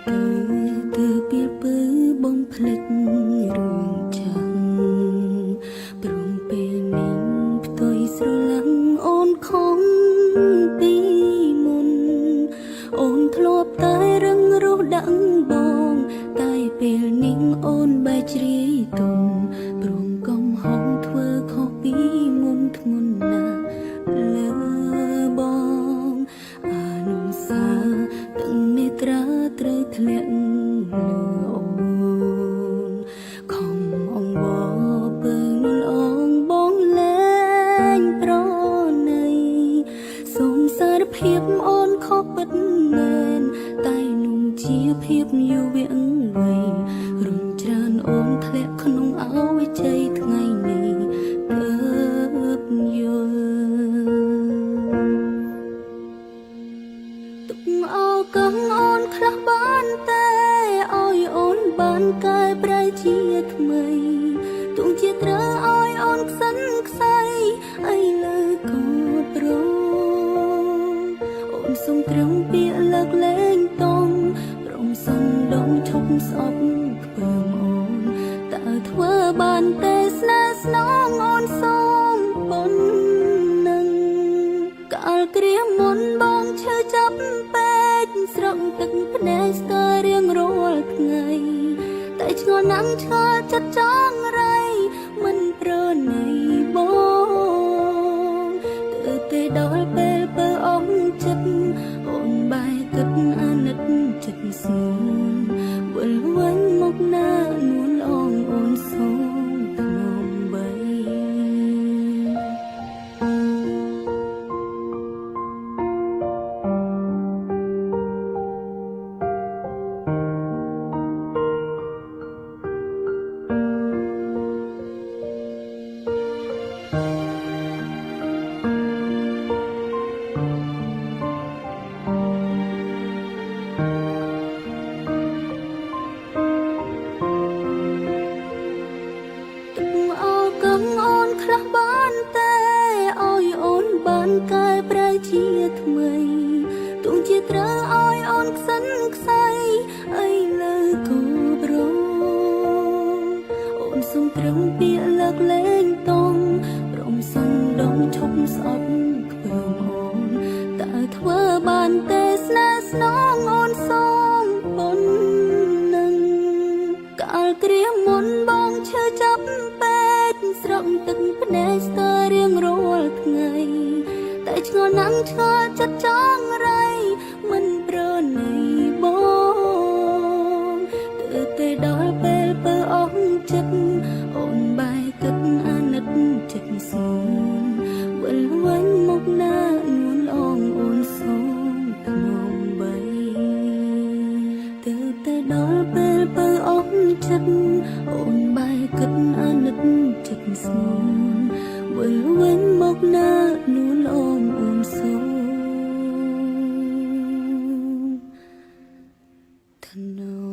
ទៅទៅពីពើបងភ្លេចរឿងចាំងព្រមពេលនេះផ្ទុយស្រឡាញ់អូនខំពីមុនអូនធ្លាប់តែរឹងរស់ដាក់បងតែពេលនេះអូនបែកជ្រាយទុនព្រមកំហុសធ្វើខុសពីមុនធ្ងន់ណាស់លើបងអនុសាទាំងមេត្រាត្រូវធ្លាក់លើអូនខំអង្វរពើនួនអងបងលែងប្រណីសូមសារភាពអូនខុសពិតមែនតែនោះជាភាពយុវវ័យរុញច្រានអូនធ្លាក់ក្នុងអវិជ័យថ្ងៃនេះទើបយល់ ទុកឱកាសអូនខ្លះបានតែឲ្យអូនបានកែប្រែជាថ្មីទោះជាត្រូវឲ្យអូនខ្សិនខ្សៃអីលើក៏ព្រមអូនសុំត្រឹមពាក្យលើកលែងតងព្រមសន្ដងឈប់ស្អប់ខ្ពើមអូនតើធ្វើបានទេស្នេហ៍ស្នងអូនសូមប៉ុណ្ណឹង កាលគ្រាមុនបងឈឺចាប់ពេកស្រក់ទឹកភ្នែកស្ទើររៀងរាល់ថ្ងៃតែឆ្ងល់ណាស់ឆ្ងល់ចិត្តចង់រៃមិនប្រណីបងទើបទេដល់ពេលពើអងចិត្តអូនបែរគិតអាណិតចិត្តស្ងួនវិលវិញមកណានួនអងអូនសូមថ្នមបី ទុកឱកាសអូនខ្លះបានតែឲ្យអូនបានកែប្រែជាថ្មីទោះជាត្រូវឲ្យអូនខ្សិនខ្សៃអីលើក៏ព្រមអូនសុំត្រឹមពាក្យលើកលែងតងព្រមសន្ដងឈប់ស្អប់ខ្ពើមអូនតើធ្វើបានទេស្នេហ៍ស្នងអូនសូមប៉ុណ្ណឹង កាលគ្រាមុនបងឈឺចាប់ពេកស្រក់ទឹកភ្នែកស្ទើររៀងរាល់ថ្ងៃតែឆ្ងល់ណាស់ឆ្ងល់ចិត្តចង់រៃមិនប្រណីបងទើបទេដល់ពេលពើអស់ចិត្តអូនបែរគិតអាណិតចិត្តស្ងួនវិលវិញមកណានួនអងអូនសូមថ្នមបី ទើបតែដល់ពេលពើអស់ចិត្តអូនបែរគិតអាណិតចិត្តស្ងួនវិលវិញមកណានួនអមអូនសូមថ្ន